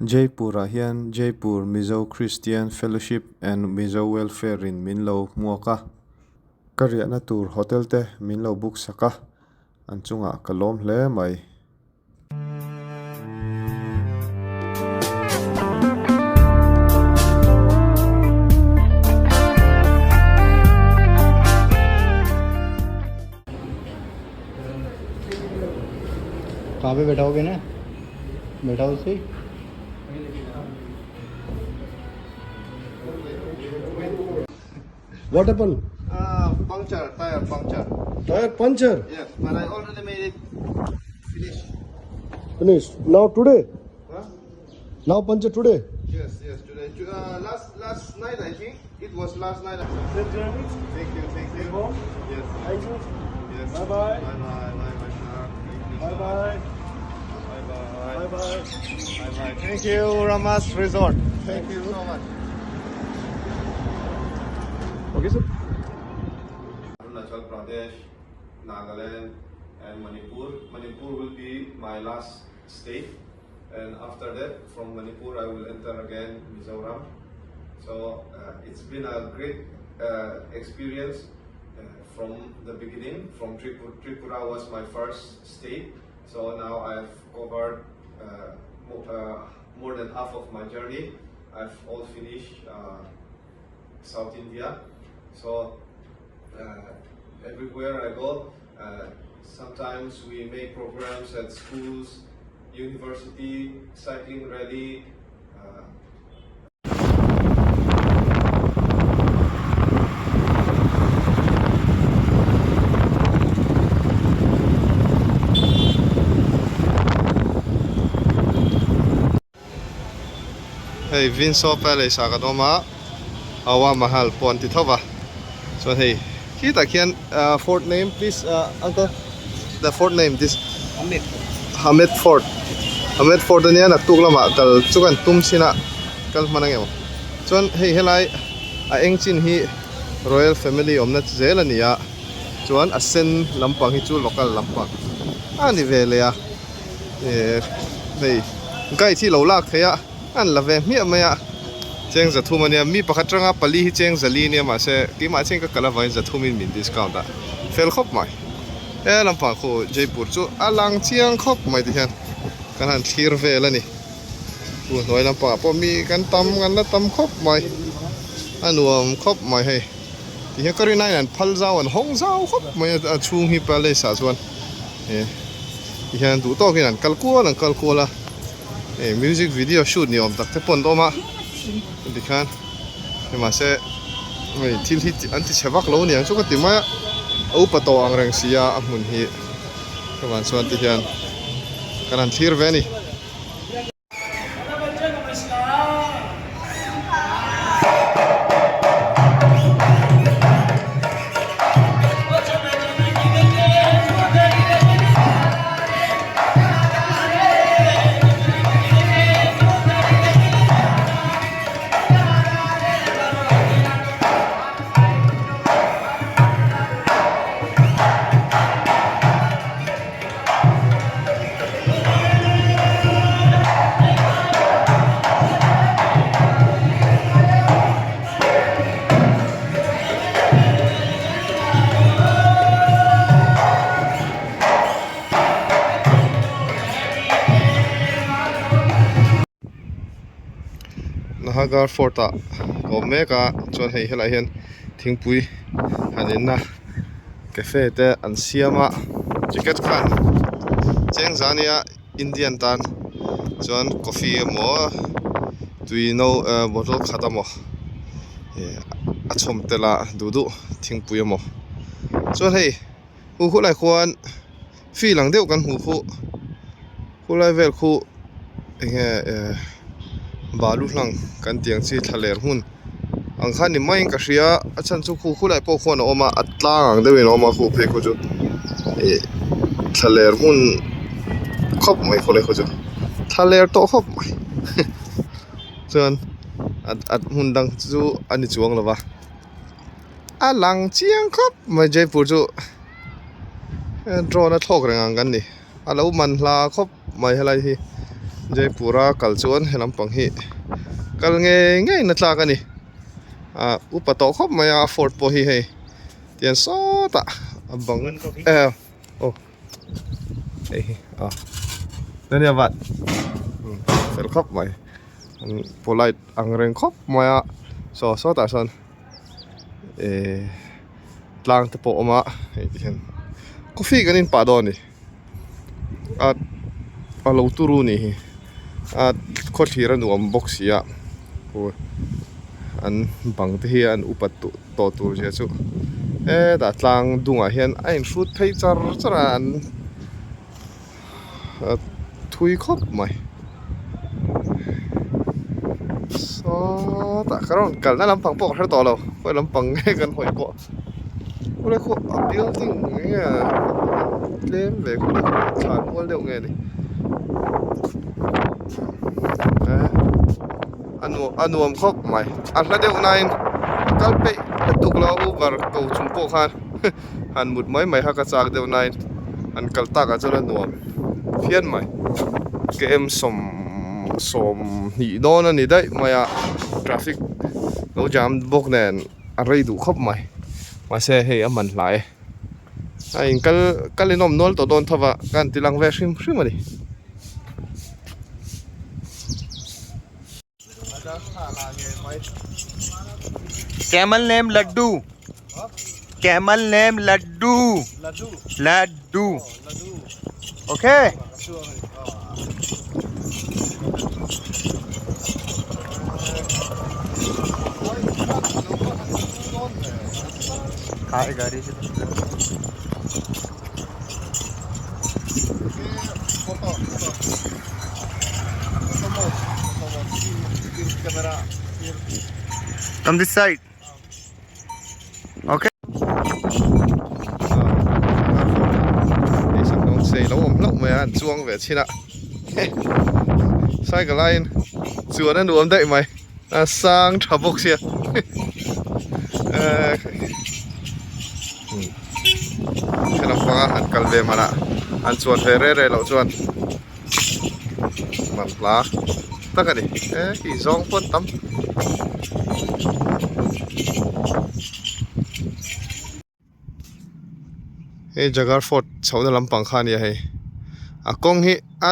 Jaipur ah hian Jaipur Mizo Christian Fellowship and Mizo Welfare in min lo hmuak a, ka riahna tur hotel te min lo book sak a, an chungah ka lawm hle mai. कहाँ पे बैठाओगे ना बैठाओ उसे What happened? Puncture, tire puncture. Tire puncture. Yes, but I already made it finish. Finished. Now today. Huh? Now puncture today. Yes, yes, today. Last last night, I think it was last night. Safe journey. Thank you, thank you. home. Yes. Thank you. Yes. Bye bye. Bye bye, bye bye, sir. Thank you. Bye bye. Bye bye. Bye bye. Bye bye. Thank you, Ramas Resort. Thank you so much. Okay, sir. Arunachal Pradesh, Nagaland, and Manipur. Manipur will be my last state, and after that, from Manipur, I will enter again Mizoram. So it's been a great experience from the beginning. From Tripura, Tripura was my first state, so now I've covered more than half of my journey. I've all finished South India. So everywhere I go, sometimes we make programs at schools, university, cycling rally. Hei Windsor Palace ah kan awm a Hawa Mahal pawh an ti tho va chuan hei khitah khian ah fort name please ah uncle the fort name this Hamed Fort Hamed Fort ania naktuk lamah kal chu kan tum chin a kal hman ang emaw chuan hei helai a eng chin hi Royal Family awmna zel a ni a chuan a sen lampang hi chu local lampang a ni ve leh a. Eh hei guide hi lo lak theih a an la ve hmiah mai a cheng zathum ania mi pakhat atanga pali hi cheng zali ania mahse keimah chian ka kal avangin zathum in min discount a fel khawp mai he lampang khu Jaipur chu a lang chiang khawp mai ti hian kan han thlir vel a ni chu hnuai lampangah pawh mi kan tam kan la tam khawp mai a nuam khawp mai hei ti hian ka rin aiin an phal zau an hawng zau khawp mai a chhung hi palace ah chuan. Eh ti hian duh tawkin an kal kual an kal kual a hei music video shoot ni awm tak te pawh an awm a tikhian mahse hei thil hi an ti chhe vak lo aniang chu ka ti mai a a upa tawh ang reng si a a hmun hi chuvang chuan ti hian kan han thlir ve a ni. Nahagarh fort ah ka awm mek a chuan hei helaiah hian thingpui han in a cafe te an siam a ticket khan cheng za ania Indian tan chuan coffee emaw tui no eh bottle khat emaw eh a chhawm tel a duh duh thingpui emaw chuan hei hu hulai khuan field ang deuh kan hmuh khu khulai vel khu enge eh balu hlang kan tih ang chi thlaler hmun ang khan ni maiin ka hria a chhan chu khu khulai pawh khuan a awm a a tlang ang deuhin a awm a khu phei khu chu ih thlaler hmun khawp mai khawlai khu chu thlaler tawh khawp mai chuan a hmun dang chu a ni chuang lo va. A lang chiang khawp mai Jaipur chu drone a thlawk reng ang kan ni a lo man hla khawp mai helai hi. Jaipur a kal chuan he lampang hi kal ngei ngei na tlak a ni ah upa tawh khawp mai a fort pawh hi hei tiang sawtah a bang eh aw hei hi aw dhanyavad fel khawp mai polite ang reng khawp mai a saw sawtah sawn eh tlang te pawh a awm a hei ti hian coffee kan in pah dawn a ni a a lo turu a nih hi a khawthlir a nuam bawk si a aw an bang te hi an upat tawh tur zia chu hetah tlang dungah hian a inhrut phei char char a an thui khawp mai sawtah ka rawn kalna lampang pawh ka hre tawh lo khawi lampang nge kan hawi pawh khawlai khu a building nge tlem ve khawlai khu thlan mual deuh nge ni a nuam a nuam khawp mai a hla deuh nain a kal peih lutuk lo a uber ko chung pawh khan. Han mut mai mai kha ka chak deuh nain han kal takah chuan a nuam phian mai km sawm sawm hnih dawn a ni daih mai a traffic lo jam bawk nen a rei duh khawp mai mahse hei a man hlai e a in kal kal in awm nual tawh dawn tho va ka han ti lang ve hrim hrim a ni. Camel name Laddu camel name Laddu Laddu okay गाड़ी से Come this side. Okay. Sei lo awm hlauh mai a an chuang ve chin a cycle aiin chuan a nuam daih mai a sang tha bawk sia Thlalak panga han kal ve hmanah an chuan ve reh reh loh chuan man hla tak a ni e khi zawng pawn tam. Hei Jagar Fort chhohna lampang kha a nia hei a kawng hi a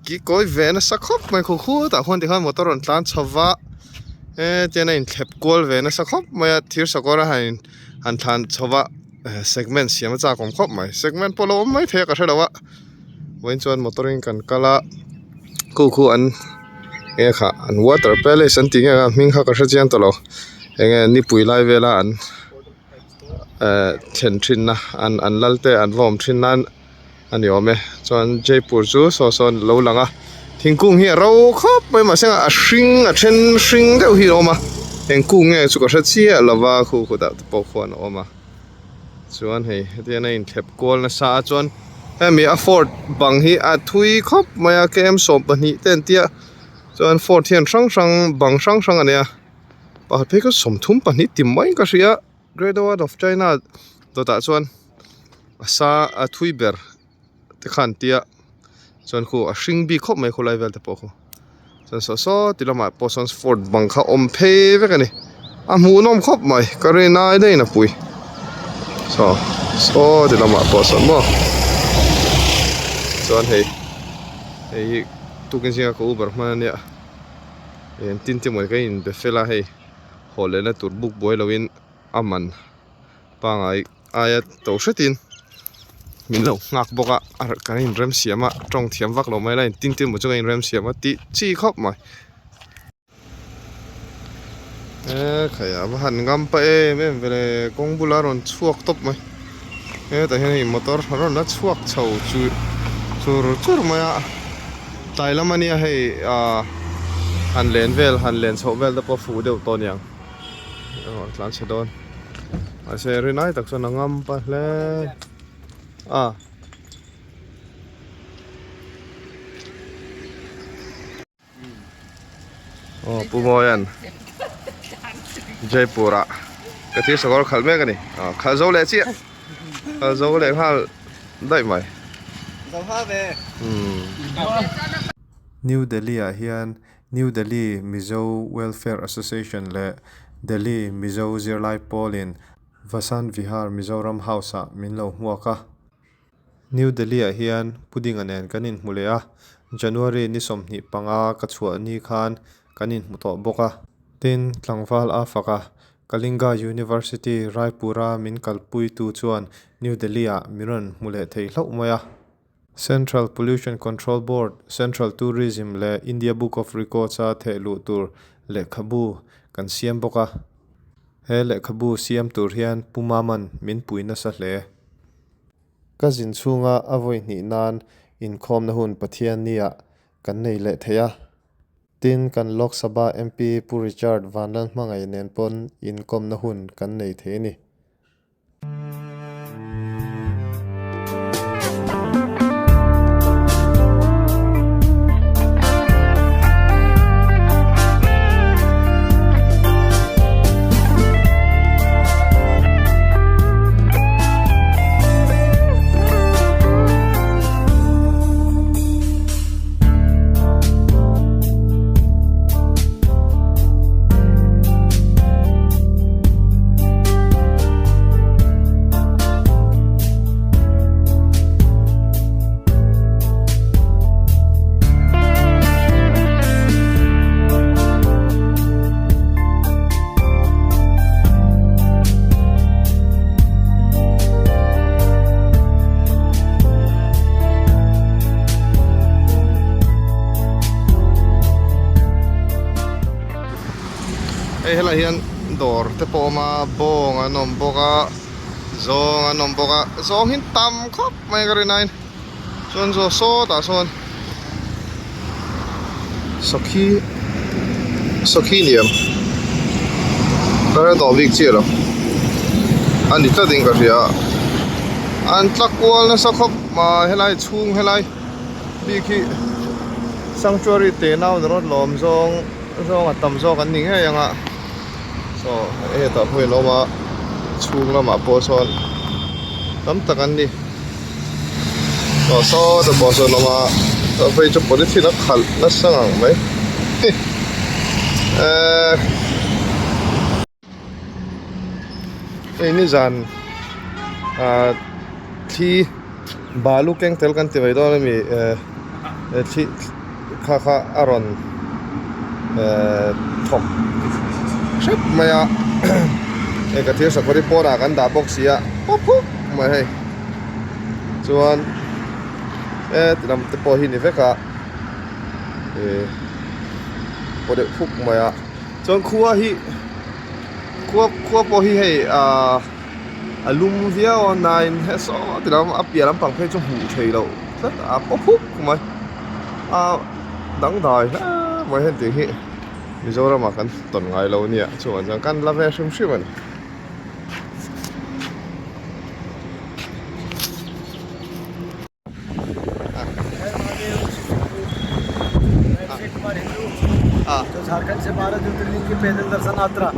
ki kawi ve nasa khawp mai khu khutah khuan tikhan motor rawn tlan chho va e tian a inthlep kual ve nasa khawp mai a thir sakawr a han in-- han thlan chho va segment siam a chak awm khawp mai segment pawh a lo awm mai thei a ka hrelo a vawiin chuan motor in kan kal a khu khu an enge kha an water palace an tih nge a hming kha ka hre chiang tawh lo enge nipui lai vela an ehh thlen thin na an an lal te an va awm thin nan a ni awm e chuan Jaipur chu saw sawn a lo lang a thingkung hi a ro khawp mai mahse a hring a then hring deuh hi a awm a eng kung nge chu ka hre chiah lo va khu khutah te pawh khuan a awm a chuan hei hetiang a inthlep kual nasa a chuan hemi a fort bang hi a thui khawp mai a km 12 te an tia chuan fort hian hrang hrang bang hrang hrang a nei a pakhat phei kha 32 ti mai ka hria. Great Wall of China dawtah chuan a sa a thui ber te kha an tia chuan khu a hring bik khawp mai khawlai vel te pawh khu chuan saw saw ti lamah pawh sawn fort bang kha awm phei vek a ni a hmuhnawm khawp mai ka rin ai daihin a pui saw saw ti lamah pawh sawn maw chuan hei hei hi tukin zinga ka uber hman ania engtin te maw ka inbe fel a hei. haw lehna tur buk buai loin a man pangai aia to hretin min lo nghak bawk a a kan inrem siam a tawng thiam vak lo mai la engtin tin maw chu kan inrem siam a tih chi khawp mai e khai a va han ngam pa em em ve le kawng bula rawn chhuak tawp mai hetah hian hei motor a rawn la chhuak chho chu chur chur mai a. Tlai lam ania hei ah han len vel han len chhoh vel te pawh a fuh deuh tawh aniang aw tlan chhe dawn mahse rinai tak chuan a ngam pa hle a. Aw Pu Mawian Jaipur ah ka thil sakawr khalh mek ani ah khalh zo leh chiah khalh zo leh nghal daih mai. New Delhi ah hian New Delhi Mizo Welfare Association leh Delhi Mizo Zirlai Pawlin Vasant Vihar Mizoram House ah min lo hmuak a. New Delhi ah hian Pudinga nen kan inhmu leh a, January ni 25 ka chhuah ni khan kan inhmu tawh bawk a. Tin, tlangval a fak a, Kalinga University Raipur-a min kalpuitu chuan New Delhi ah min rawn hmu leh thei hlauh mai a. Central Pollution Control Board, Central Tourism leh India Book of Records-a thehluh tur lehkhabu kan siam bawk a. He lehkhabu siam tur hian Pu Maman min pui nasa hle. Ka zin chhunga a vawi hnih nan inkhawmna hun Pathianni-ah kan nei leh thei a. Tin, kan Lok Sabha MP Pu Richard Vanlalhmangaih nen pawn inkawmna hun kan nei thei a ni. Hei helai hian dawr te pawh a awm a bawng an awm bawk a zawng an awm bawk a zawng hi tam khawp mai ka rin aiin chuan zaw sawtah sawn sakhi sakhi ni em ka hre tawh bik chiah lo a ni tlat in ka hria an tla kual nasa khawp mai helai chhung helai bik hi sanctuary te nau ni rawt lawm zawng zawng a tam zawk an ni ngei ang a saw hetah pawh in awm a chhung lamah pawh sawn tam tak an ni aw sawtah pawh sawn awm a phei chu polythene a khalh nasa ngang mai ehh hei nizan ah thli balu keng tel kan ti mai dawn ami ehh thli kha kha a rawn ehh thawk hrep mai a hei ka thil sakawr hi pawnah kan dah bawk si a pawp pawp mai hei chuan heti lam te pawh hi ni vek a ehh paw deuh phuk mai a chuan khua hi khua khua pawh hi hei ahh a lum viau a nain he saw ti lam a piah lampang phei chu hmuh theih loh tlat a paw phuk mai a dangdai hle mai heng tih hi Mizoram ah kan tawn ngai lo ania chuvang chuan kan la ve hrim hrim a ni. जो झारखंड से 12 ज्योतिर्लिंग की पैदल दर्शन यात्रा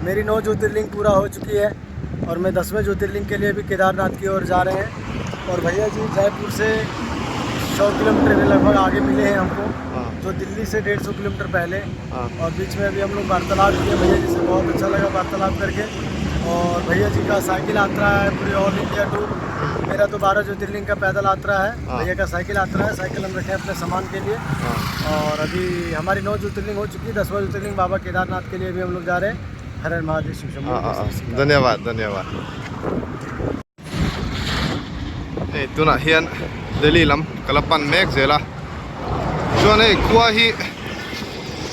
मेरी 9 ज्योतिर्लिंग पूरा हो चुकी है और मैं 10वें ज्योतिर्लिंग के लिए भी केदारनाथ की ओर जा रहे हैं और भैया जी जयपुर से 100 किलोमीटर के लगभग आगे मिले हैं हमको, जो दिल्ली से 150 किलोमीटर पहले। और बीच में अभी हम लोग वार्तालाप किए भैया जी से, बहुत अच्छा लगा वार्तालाप करके। और भैया जी का साइकिल यात्रा है पूरी all India tour. मेरा तो 12 ज्योतिर्लिंग का पैदल यात्रा है, भैया का साइकिल यात्रा है। साइकिल हम रखे हैं अपने सामान के लिए। और अभी हमारी 9 ज्योतिर्लिंग हो चुकी है, 10वां ज्योतिर्लिंग बाबा केदारनाथ के लिए भी हम लोग जा रहे हैं। हर हर महादेव, शिव शंभू। धन्यवाद धन्यवाद। Hei tunah hian Delhi lam ka la pan mek zel a, chuan hei khua hi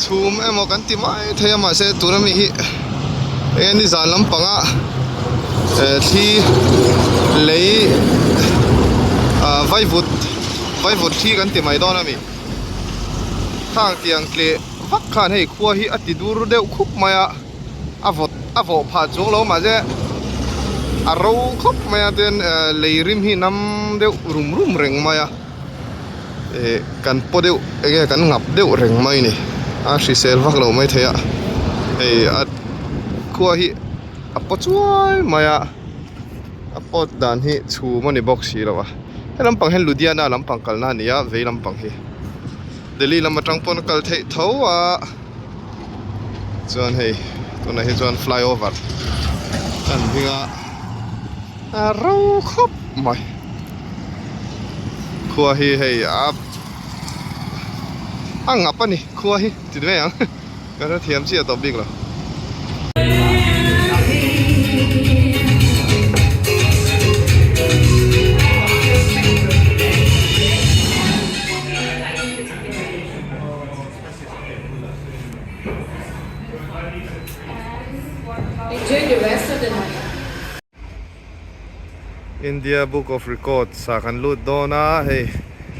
chhum emaw kan ti mai thei a mahse tuna mi hi eng nge nizan lampanga thli lei ah vaivut vaivut thli kan ti mai dawn a mi khang tiang tleh vak khan hei khua hi a ti dur deuh khup mai a. A vawt a vawh phah chuang lo mahse a ro khawp mai a tin lei rim hi nam deuh rum rum reng mai a ih kan paw deuh eng nge kan ngap deuh reng mai a ni a hrisel vak lo mai thei a hei a khua hi a paw chuai mai a a pawt dan hi chhum a ni bawk si lo a he lampang hian Ludhiana lampang kalna a ni a vei lampang hi. Delhi lam atang pawn a kal theih tho a chuan hei tunah hi chuan flyover an hming a a ro khawp mai khua hi hei a a ngap a ni khua hi ti mai ang ka hrethiam chiah tawh bik lo. India Book of Records ah kan lut dawn a hei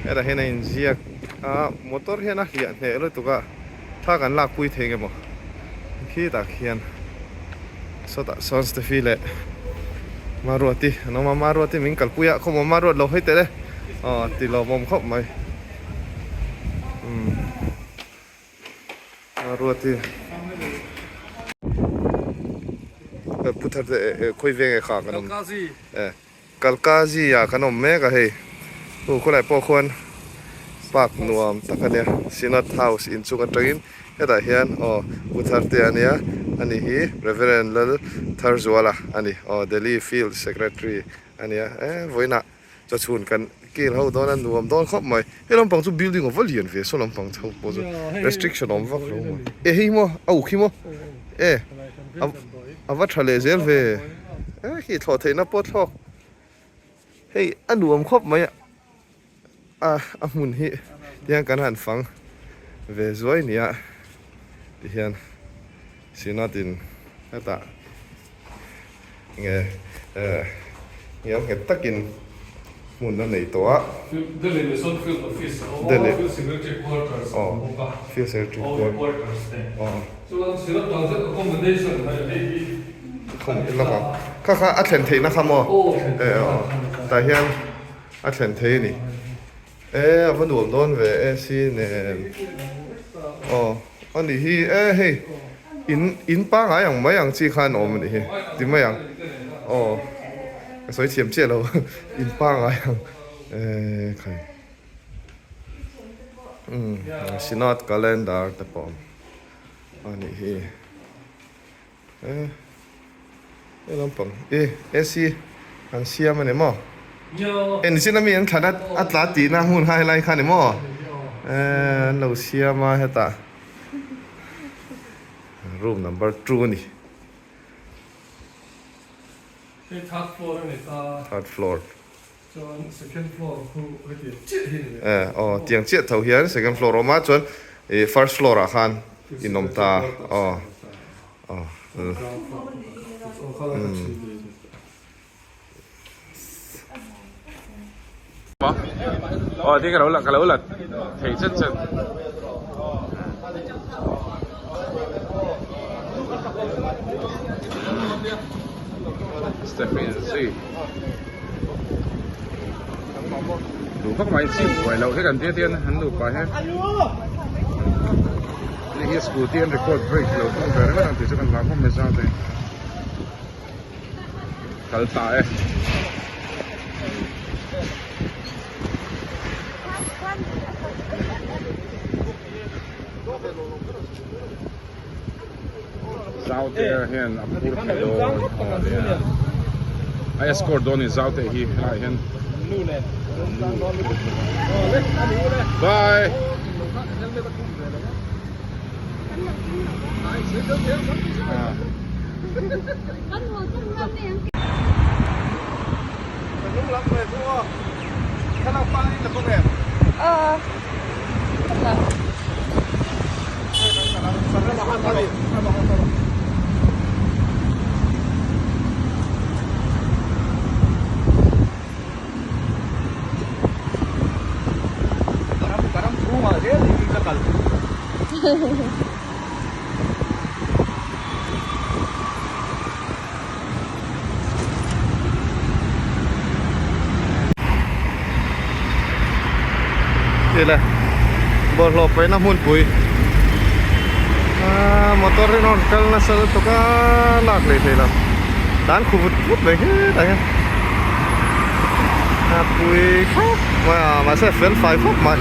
hetah hian a inziak a motor hian a hliah hneh lutuk a thla kan lak pui thei nge maw khitah khian sawtah sawn Steffi leh Maruati an awm a Maruati min kalpui a khawm awm Maruat lo hawi tel e aw ti lawmawm khawp mai umm Maruati Pu Tharte khawi veng e kha kan awm e Kalkazi ah kan awm mek a hei u khawlai pawh khuan park nuam tak a nia Synod House inchung atangin hetah hian aw Pu Tharte a nia ani hi Reverend Lal Tharzuala a ni aw Delhi Field Secretary a nia e vawiinah chawchhun kan kil ho dawn a nuam dawn khawp mai he lampang chu building a va lian ve saw lampang chho pawh chu restriction awm vak lo maw e hei maw a uk hi maw e a va tha leh zel ve e khi thlawh theihna pawh thlawk hei a nuam khawp mai a a hmun hi tiang kan han fang ve zuai nia tihian Synod in hetah nge ngial nghet takin hmun a nei tawh a. Delhi Mission Field Office a awm a, Field Secretary Quarters a awm bawk a, Field Secretary Quarters te. Chuan Synod dang zet accommodation hei hei hi a ni ta a. Kha kha a thlen theihna kha maw? Aw thlen theihna kha a ni ta. Tah hian a thlen thei a ni. E a va nuam dawn ve AC nen aw a nih hi e hei in in pangai ang mai ang chi khan awm a nih hi ti mai ang aw ka sawi thiam chiah lo in pangai ang e khai umm synod calendar te pawh a nih hi E he lampang e AC an siam a ni maw engchin ami an thlan a tla tihna hmun kha helai kha a ni maw e an lo siam a hetah room number 2 a ni. Hei third floor a ni ta. Third floor. Chuan second floor khu heti chiah hi ni. E aw tiang chiah tho hian second floor awm a chuan ih first floor ah khan in awm ta aw aw. Aw ti ka lo la ka lo la thei chet chet. Stephen Z. Duh vak mai chim buai loh hi kan tia tian an nupa hian hei hi scooty an record brake lo tum ve ringawt ang tih chu kan vang khawp mai zau te kal ta e. Zaute hian a phur thei dawn aw le a a escort dawn ni Zaute hi helaiah hian bye Tile bawlhhlawh paihna hmunpui aaa motor in rawn kal nasa lutuk a lak leh theih lo tan khu vut vut mai hetah hian a pui khawp mai a mahse a fel fai khawp mai.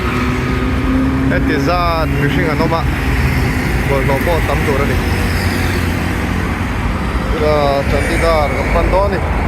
Heti zat mihring an awm a, bawlhhlawh pawh tam tur a ni. Tuna Chandigarh kan pan dawn a ni.